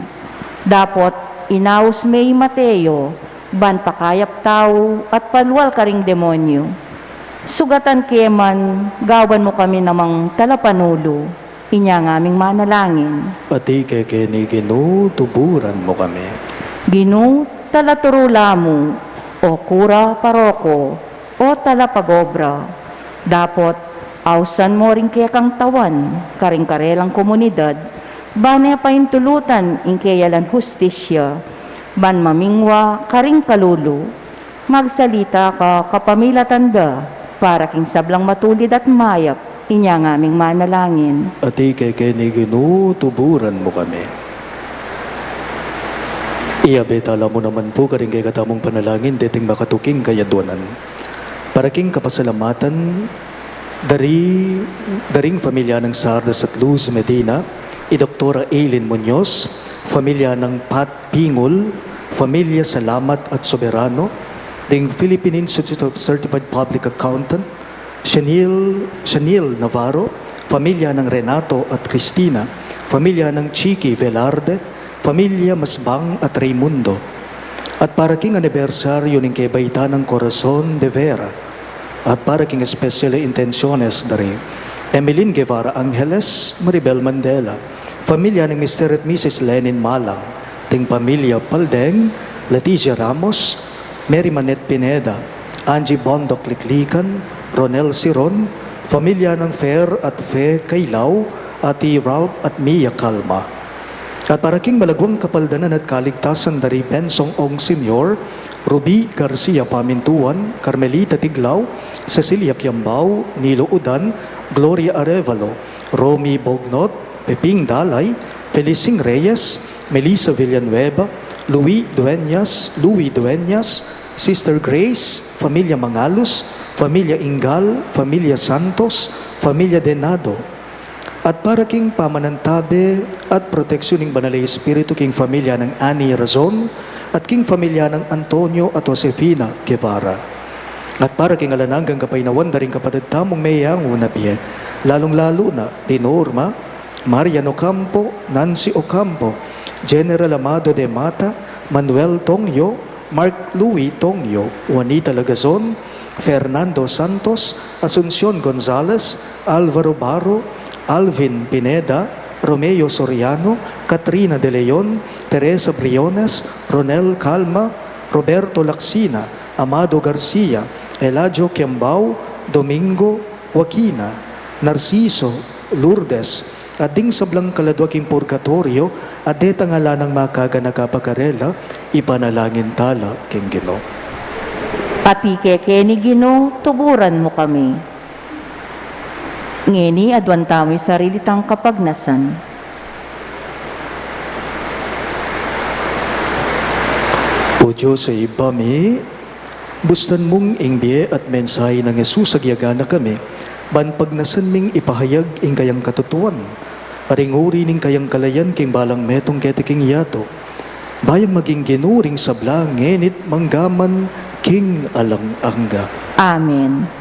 Dapot, inaus me i Mateo, ban pakayap tau at palual karing demonyu. Sugatan ke man, gawan mu kami namang talapanulu. Inya ngaming manalangin. Atiu kekeni Ginu, tuburan mu kami. Ginu, talaturu la mu, o kura paroko, o talapagobra. Dapot, ausan mu ring kekang tawan, karing karelang komunidad, ban e paintulutan ing keyalan hustisya, ban mamingwa karing kalulu. Magsalita ka kapamilatan da, para king sablang matulid at mayap, inya ngaming manalangin. Atiu kekeni Ginu, tuburan mu kami. Iyabe tala mu naman pu karing kekatamung panalangin deting makatuking kayadwanan. Para king kapasalamatan, dari, daring familia nang Sardas at Luz Medina, i Doktora Aileen Muñoz, familia nang Pat Pingul, familia Salamat at Soberano, ding Philippine Institute of Certified Public Accountant, Shanil, Shanil Navarro, familia nang Renato at Cristina, familia nang Chicky Velarde, familia Masbang at Raymundo. At para king anibersaryu ning kebaitan nang Corazon de Vera, at para king espesyal a intensiones dari Emeline Guevara Angeles, Maribel Mandela, familia nang Mister at Missus Lenin Malang, ding pamilya Paldeng, Leticia Ramos, Mary Manette Pineda, Angie Bondoc Liklikan, Ronel Siron, familia nang Fer at Fe Kailaw, at i Ralph at Mia Calma. At para king malagwang kapaldanan at kaligtasan dari Bensong Ong Senior, Ruby Garcia Pamintuan, Carmelita Tiglao, Cecilia Kiambao, Nilo Udan, Gloria Arevalo, Romy Bognot, Peping Dalay, Felicing Reyes, Melissa Villanueva, Louis Dueñas, Louis Dueñas, Sister Grace, Familia Mangalus, Familia Ingal, Familia Santos, Familia Denado, at para king pamanantabe at proteksyon ning Banal a Espiritu king familia nang Annie Razon at king familia nang Antonio at Josefina Guevara. At para king alang anggang kapaynawan da ring kapatad tamung meyangu na bie, lalung-lalu na di Norma, Marian Ocampo, Nancy Ocampo, General Amado de Mata, Manuel Tongyo, Mark Louis Tongyo, Juanita Lagazon, Fernando Santos, Asuncion Gonzalez, Alvaro Baro, Alvin Pineda, Romeo Soriano, Katrina De Leon, Teresa Briones, Ronel Calma, Roberto Lacsina, Amado Garcia, Eladio Kiambao, Domingo, Joaquina, Narciso, Lourdes, at ding sablang kaladua king purgatoryo, at detang ala nang makaganaka pa karela, ipanalangin tala king Ginu. Pati kekeni Ginu, tuburan mu kami. Ngeni, aduan tamu ing sarili tang kapagnasan. O Dios a Ibpa mi, bustan mung ing bie at mensahe nang Jesus agyaga na kami, ban pagnasan ming ipahayag ing kayang katutuan, at ing uri ning kayang kalayan king balang metung keti king yatu. Ba yang maging Ginu ring sabla ngeni't manggaman king alang angga. Amen.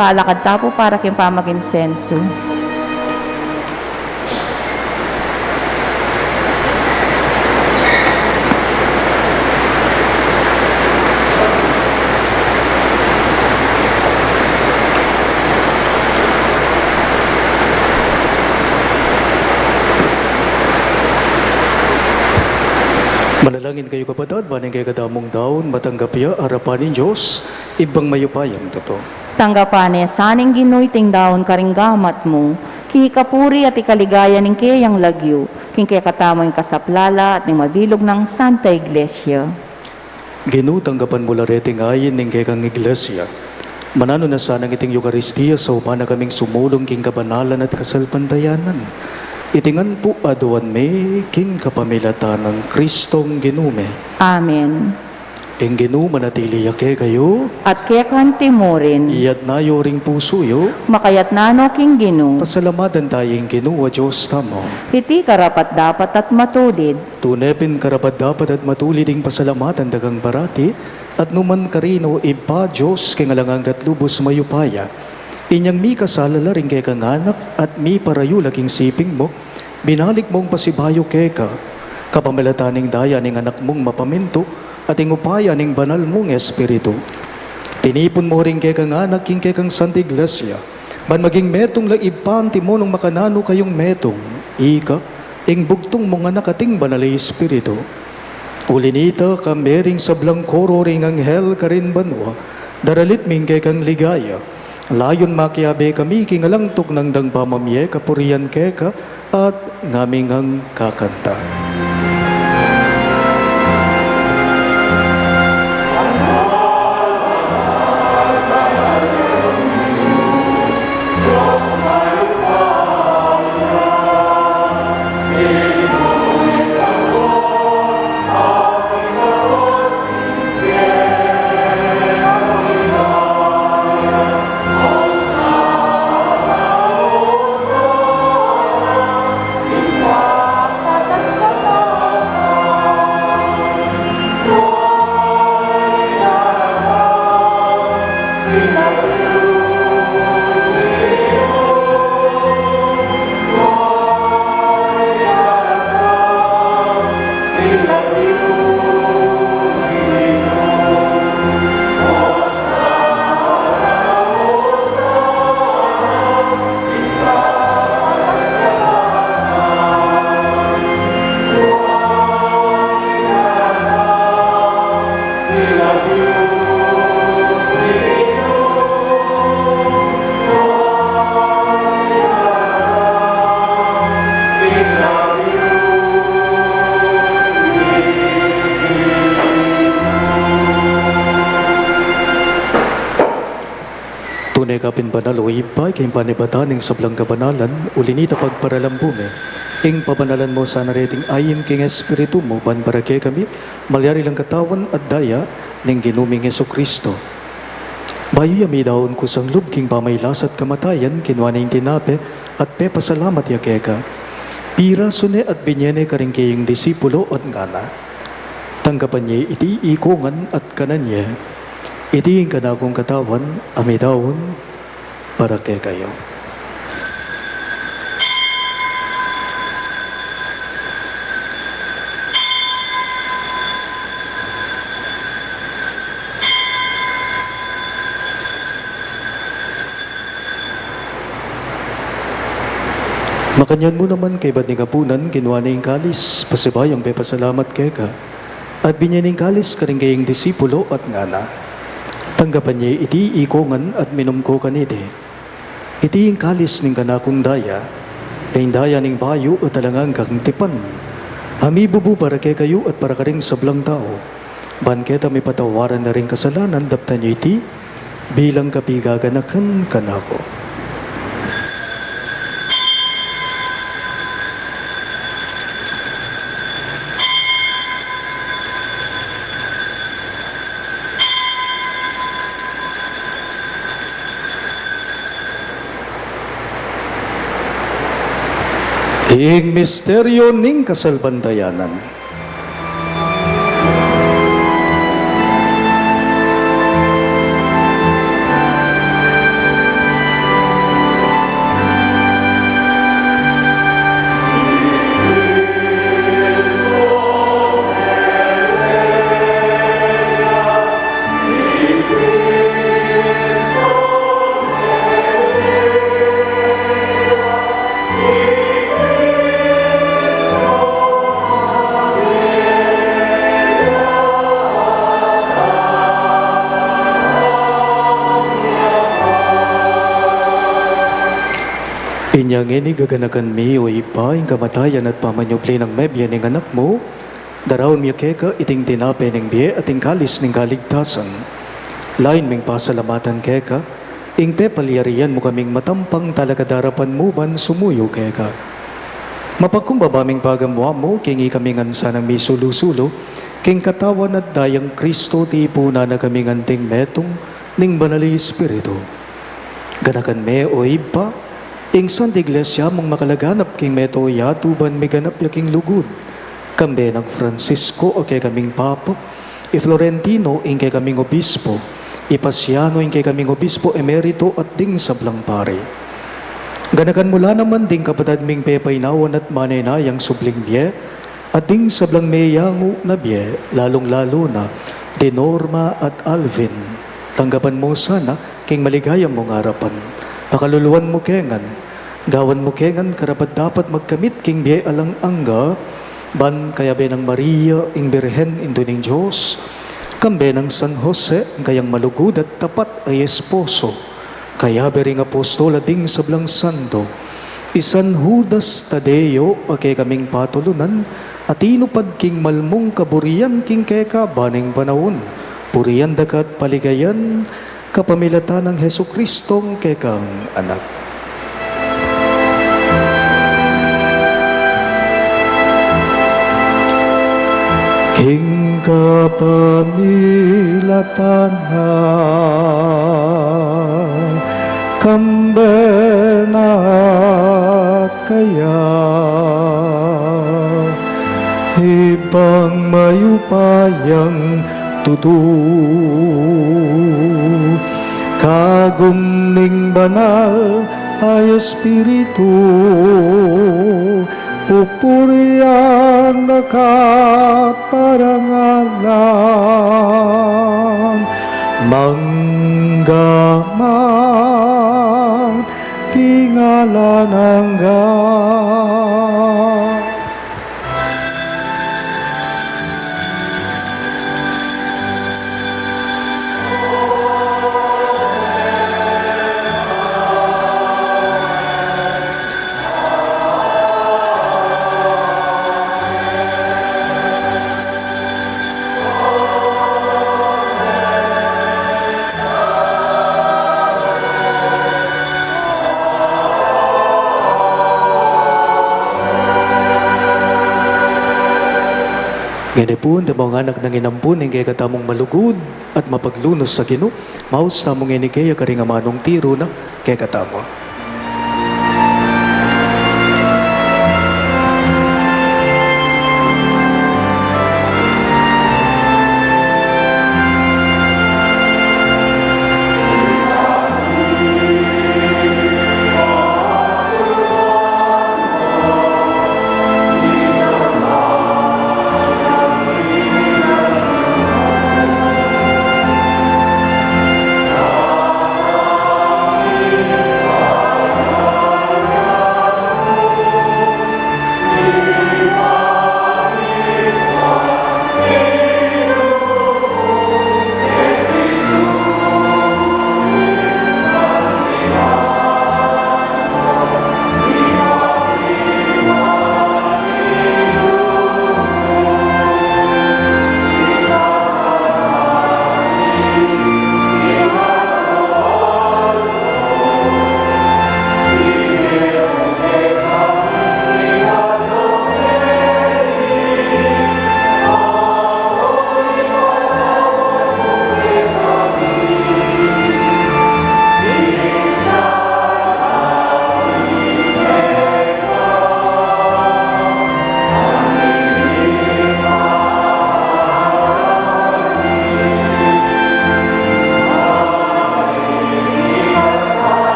Talakad ta pu para king pamaginsenso. Manalangin kayu, kapatad, ban ing kekatamung daun matanggap ya arapan ning Dios, Ibpang mayupayang tutu. Tanggapan na sa ning Ginu iting daun karing gamat mu, King ikapuri at ikaligaya ning keyang lagyu, king kekatamung ikasaplala at ning mabilug nang Santa Iglesia. Ginu, tanggapan mu la reting ayin ning kekang Iglesia. Mananu na sanang iting Eukaristia saupan na kaming sumulung king kabanalan at kasalpantayanan. Iti ngan pu aduan mi king kapamilatan nang Kristong Ginu mi. Amen. Ing Ginu manatili ya kekayu. At keka naman murin. Iyatas yu ring pusu yu. Makayatas na no king Ginu. Pasalamatan taya ing Ginu a Dios tamu. Iti karapat-dapat at matulid. Tune pin karapat-dapat at matulid ing pasalamatan da kang parati, at nukarin man, Ibpa, Dios king alang angga at lubus mayupaya. Inyang mikasala la ring kekang anak at miparayu la king siping mu, binalik mung pasibayu keka, kapamilatan ning daya ning Anak mung mapamintu, at ing upaya ning Banal mung Espiritu. Tinipun mu ring kekang anak king kekang Santa Iglesia, ban maging metung la, Ibpa, antimo nung makananu kayung metung, ika, ing bugtung mung Anak at ing Banal a Espiritu. Uli na nita, kambe ring sablang koro ring anghel karin banua, daralit mi ing kekang ligaya. Layun makiabe kami king alang tuknang dang pamamie kapurian keka, at ngaming kakanta. Tune ka pin banal, o Ibpa, ika ing panibatan ning sablang kabanalan, uli na nita pagparalan mu mi ing pabanalan mu sana reting ayin king Espiritu mu, ban para kekami malyari lang katawan at daya ning Ginu ming Jesucristo. Bayu ya midaun kusang lub king pamagkasakit at kamatayan, kinua ne ing tinape at pepasalamat ya keka. Pirasu ne at binye ne karing keyang disipulo at ngana: Tanggapan ye iti ikongan at kanan ye. Iti ing kanakung katawan a midaun para kekayu. Makanyan mu naman, kaybat ning apunan, kinua ne ing kalis, pasibayu yang pepasalamat keka, at binye ne ing kalis karing keyang disipulo at ngana: Tanggapan ye iti ikongan at minum ko kaniti. Iti ing kalis ning kanakung daya, ing daya ning bayu at alang anggang tipan, a mibubu para kekayu at para karing sablang tau, ban keta mipatawaran la ring kasalanan. Daptan ye iti bilang kapigaganakan kanaku. Ing misteryu ning kasalpantayanan. Inya ngeni gaganakan mi, o Ibpa, ing kamatayan at pamanyubli nang mebie ning Anak mu, daraun mi keka iting tinape ning bie at ing kalis ning kaligtasan. Lain ming pasalamatan keka, ing pepalyarian mu kaming matampang talakad arapan mu ban sumuyu keka. Mapagkumbaba ming pagamuan mu, king ikami ngan sanang misulu-sulu, king katawan at dayang Kristo, tipunan na kaming anting metung ning Banal a Espiritu. Ganakan me, o Ibpa, ing Santa Iglesia mung makalaganap king mabilug a yatu ban miganap ya king lugud. Kambe nang Francisco a kekaming Papa, i Florentino ing kekaming Obispo, i Pasiano ing kekaming Obispo Emerito at ding sablang pari. Ganakan mu la naman ding kapatad ming pepainawan at manenayang subling bie, at ding sablang meyangu na bie, lalung-lalu na di Norma at Alvin. Tanggapan mu sana king maligaya mung arapan. Pakaluluan mu ke ngan. Gawan mu ke ngan karapat-dapat magkamit king bie alang angga, ban kayabe nang Maria, ing Birhen, Indu ning Dios, kambe nang San Jose, ing kayang malugud at tapat a esposo, kayabe ring apostol at ding sablang santo, i San Judas Tadeo a kekaming patulunan, a tinupad king malmung kaburian king keka ban ing panaun, purian da ka at paligayan, kapamilatan nang Jesucristong kekang Anak. King kapamilatan na, kambe na at kaya, Ibpang mayupayang tutu, kagum ning Banal a Espiritu, pupurian da ka at parangalan, mangga man king alang angga. Ngeni pu, ing tamu ngan anak nang inampun ning kekatamung malugud at mapaglunus a Ginu, maus tamu ngeni keya karing amanung tiru na kekatamu.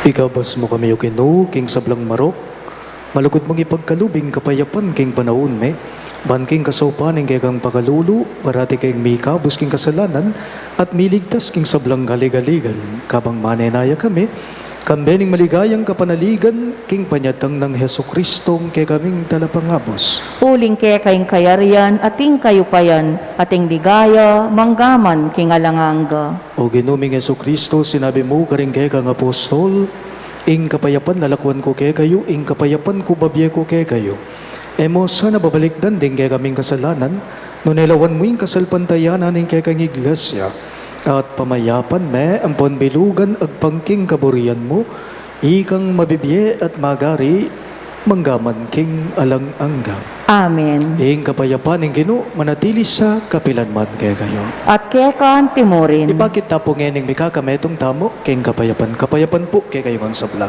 Ikabus mu kami, O Ginu, king sablang marok, Malugud mung ipagkalub ing kapayapan king panaun mi, ban king kasaupan ning kekang pakalulu, parati keng mikabus king kasalanan, at miligtas king sablang kaligaligan, kabang manenaya kami, kambe ning maligayang kapanaligan, king panyatang nang Jesucristo, ing kekaming Talapangabus. Uling keka ing kayarian, at ing kayupayan, at ing ligaya, manggaman king alang angga. O Ginu ming Jesucristo, sinabi mu karing kekang apostol, ing kapayapan lalakwan ku kekayu, ing kapayapan ku babie ku kekayu. E mu sana babalikdan ding kekaming kasalanan, nune lawan mu ing kasalpantayanan ning kekang Iglesia, at pamayapan me ampon bilugan agpang king kaburian mu, ikang mabibie at magari, manggaman king alang angga. Amen. Ing kapayapan ning Ginu, manatili sa kapilan man kekayu. At keka anti mu rin. Ipakit ta pu ngening mikakametung tamu, king kapayapan, kapayapan pu kekayu ngan sabla.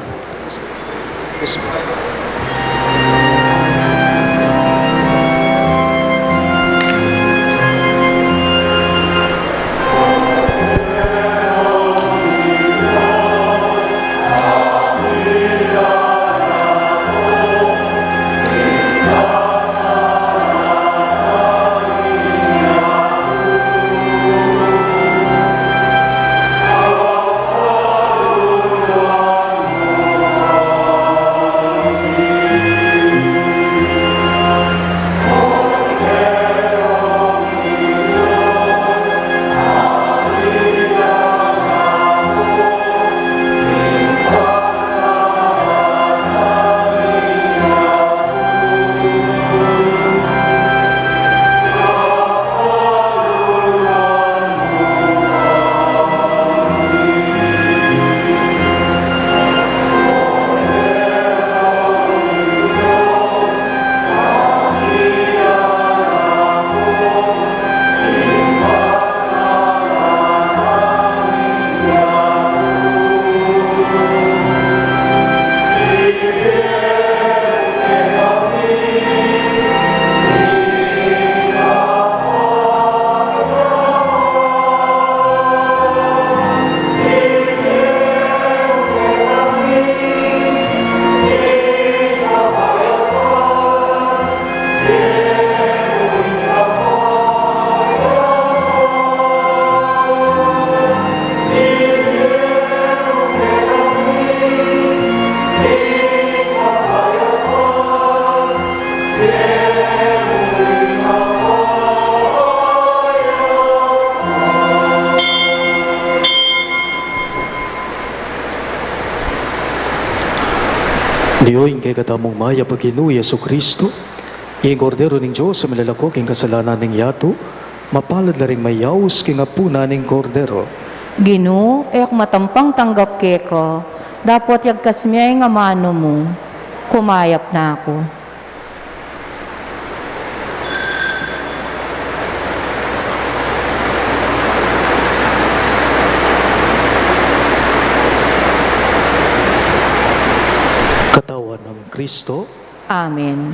Nio ing kekatamung mayap a Ginu Jesucristo, ing Kordero ning Dios a milalako king kasalanan ning yatu, mapalad la ring mayaus king apunan ning Kordero. Ginu, e ku matampang tanggap keka, dapot yagkas me ing amanu mu, kumayap na ku. Katawan nang Kristo. Amen.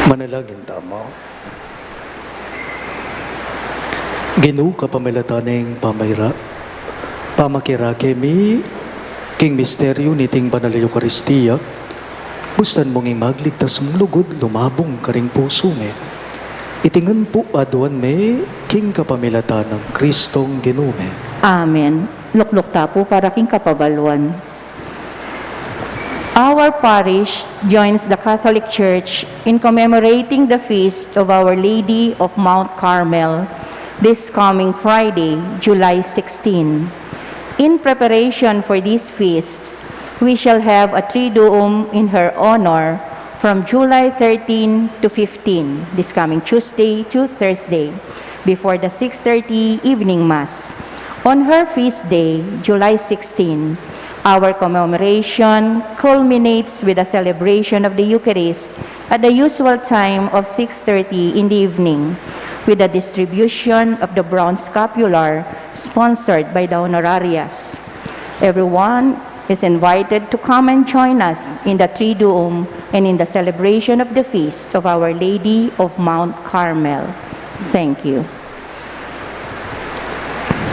Manalangin tamu. Ginu, kapamilatan ning pamaira-, pamakirake mi king misteryu niting Banal a Eukaristia, bustan mung ing magligtas mung lugud lumabung karing pusu mi. Iti ngan pu aduan mi king kapamilatan nang Kristong Ginu mi. Amen. Lukluk ta pu para king kapabaluan. Our parish joins the Catholic Church in commemorating the feast of Our Lady of Mount Carmel this coming Friday, July sixteen. In preparation for this feast, we shall have a Triduum in her honor from July thirteen to fifteen, this coming Tuesday to Thursday, before the six thirty evening Mass. On her feast day, July sixteen, our commemoration culminates with a celebration of the Eucharist at the usual time of six thirty in the evening, with the distribution of the bronze scapular sponsored by the honorarias. Everyone is invited to come and join us in the Triduum and in the celebration of the feast of Our Lady of Mount Carmel. Thank you.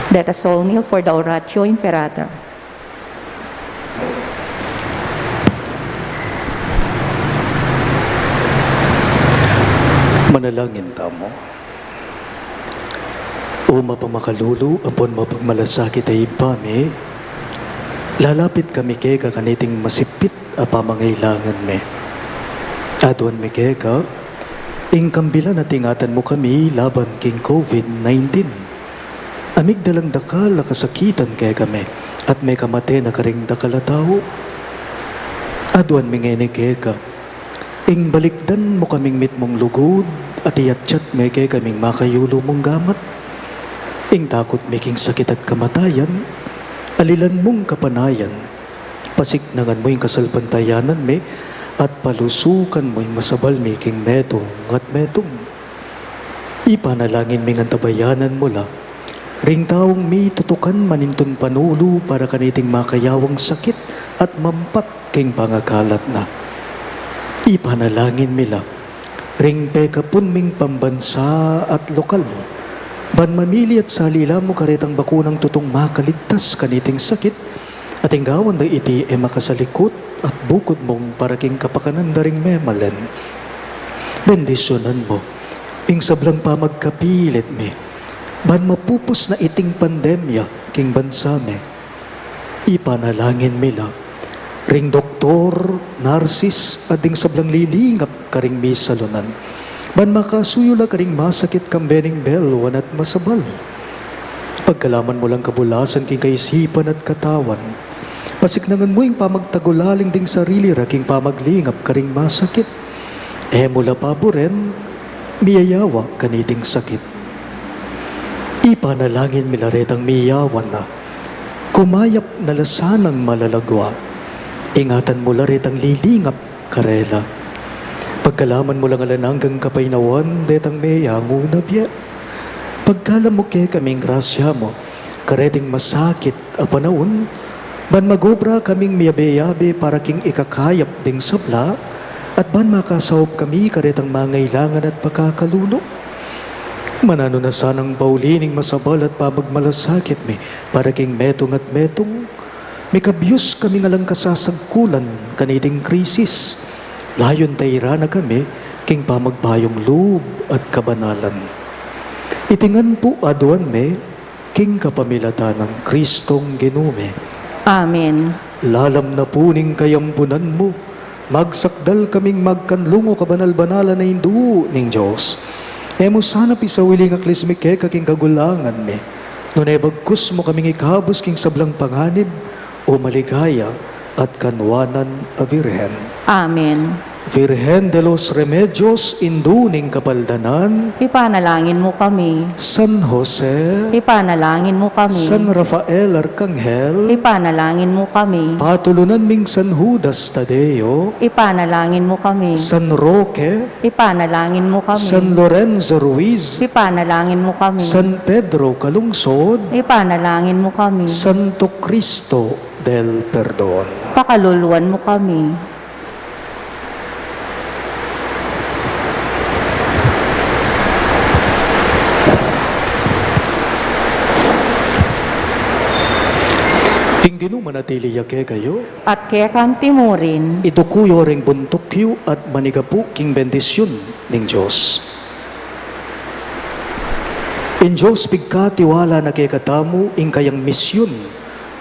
Let us all kneel for the Oratio Imperata. Manalangin tamu. O mapamakalulu ampon mapagmalasakit a Ibpa mi, lalapit kami keka kaniting masipit a pamangailangan mi. Aduan mi keka ing kambilan at ingatan mu kami laban king COVID nineteen. Amigdalang dakal a kasakitan kekami at mekamate na karing dakal a tau. Aduan mi ngeni keka ing balikdan mu kaming mitmung lugud at iyatyat me kekaming makayulu mung gamat. Ing takut mi king sakit at kamatayan, alilan mung kapanayan, pasiknangan mu ing kasalpantayanan mi, at palusukan mu ing masabal mi king metung at metung. Ipanalangin mi ngan tabayanan mu la ring taung mitutukan manintun panulu para kaniting makayawang sakit at mampat king pangakalat na. Ipanalangin mi la ring pekapun ming pambansa at lokal, ban mamili at salila mu karetang bakunang tutung makaligtas kaniting sakit, at ing gawan da iti e makasalikut at bukud mung para king kapakanan da ring memalen. Bendisyunan mu ing sablang pamagkapilit mi, ban mapupus na iting pandemya king bansa mi. Ipanalangin mi la ring doktor, narsis, at ding sablang lilingap karing misalunan, ban makasuyu la karing masakit kambe ning belwan at masabal. Pagkalaman mu lang kabulasan king kaisipan at katawan. Pasiknangan mu ing pamagtagulaling ding sarili ra king pamaglingap karing masakit. E mu la paburen miyayawa kaniting sakit. Ipanalangin mi la retang miyayawan na, kumayap na la sanang malalagua. Ingatan mu la retang lilingap karela. Pagkalaman mu lang alang anggang kapaynawan detang meyangu na bie. Pagkalam mu kekaming grasya mu kareting masakit a panaun, ban magobra kaming miyabe-yabe para king ikakayap ding sabla, at ban makasaup kami karetang mangailangan at pakakalulu. Mananu na sanang pauli ning masabal at pamagmalasakit mi para king metung at metung, mikabyus kaming alang kasasagkulan kaniting krisis, layun tairan na kami king pamagbayung lub at kabanalan. Iti ngan pu aduan mi king kapamilatan nang Kristong Ginu mi. Amen. Lalam na pu ning kayampunan mu, magsakdal kaming magkanlung, o kabanal-banalan a Indu ning Dios. E mu sana pisawili ing aklis mi keka king kagulangan mi, nune bagkus mu kaming ikabus king sablang panganib, o maligaya at kanuanan a Virgen. Amen. Virgen de los Remedios, Indu ning Kapaldanan, ipanalangin mu kami. San Jose, ipanalangin mu kami. San Rafael Arkanghel, ipanalangin mu kami. Patulunan ming San Judas Tadeo, ipanalangin mu kami. San Roque, ipanalangin mu kami. San Lorenzo Ruiz, ipanalangin mu kami. San Pedro Calungsod, ipanalangin mu kami. Santo Cristo del Perdon, pakaluluan mu kami. Ing Ginu manatili ya kekayu. At keka mu rin. Iduku yu ring buntuk yu at manigapu king bendisyun ning Dios. Ing Dios pigkatiwala na kekatamu ing kayang misyun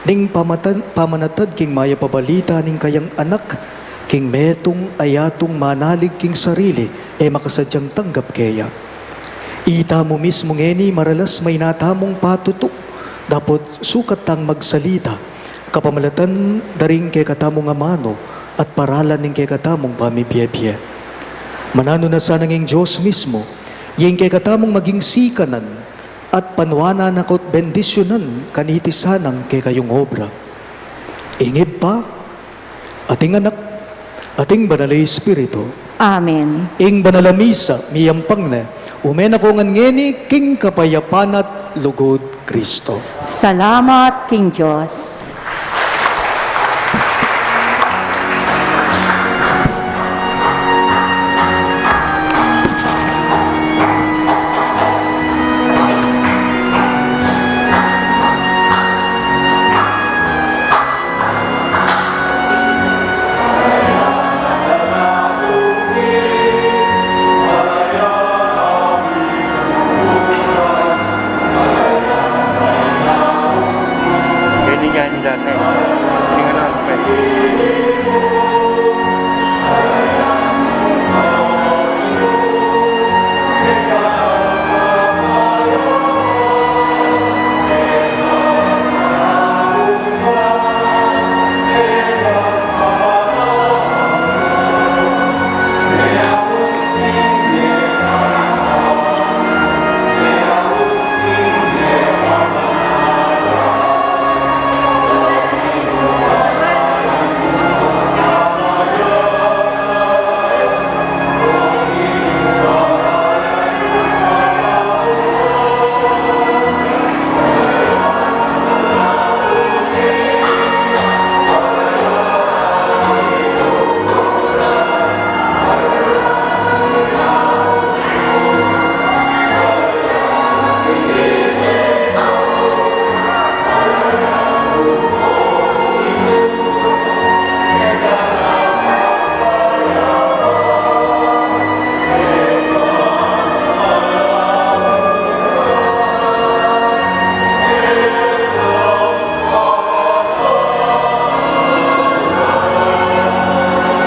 ning pamatan-, pamanatad king mayap a balita ning kayang Anak, king metung a yatung manalig king sarili e makasadyang tanggap keya. Itamu mismu ngeni maralas maina tamung patutu, dapot sukat tang magsalita kapamilatan da ring kekatamung amanu at paralan ning kekatamung pamibiebie. Mananu na sanang ing Dios mismu, ya ing kekatamung maging sikanan at panuanan na ka't bendisyunan kaniti sanang kekayung obra. Ing Ibpa, at ing Anak, at ing Banal a Espiritu. Amen. Ing Banal a Misa miyampang na, ume na ko ngan ngeni king kapayapan at lugud Kristo. Salamat king Dios.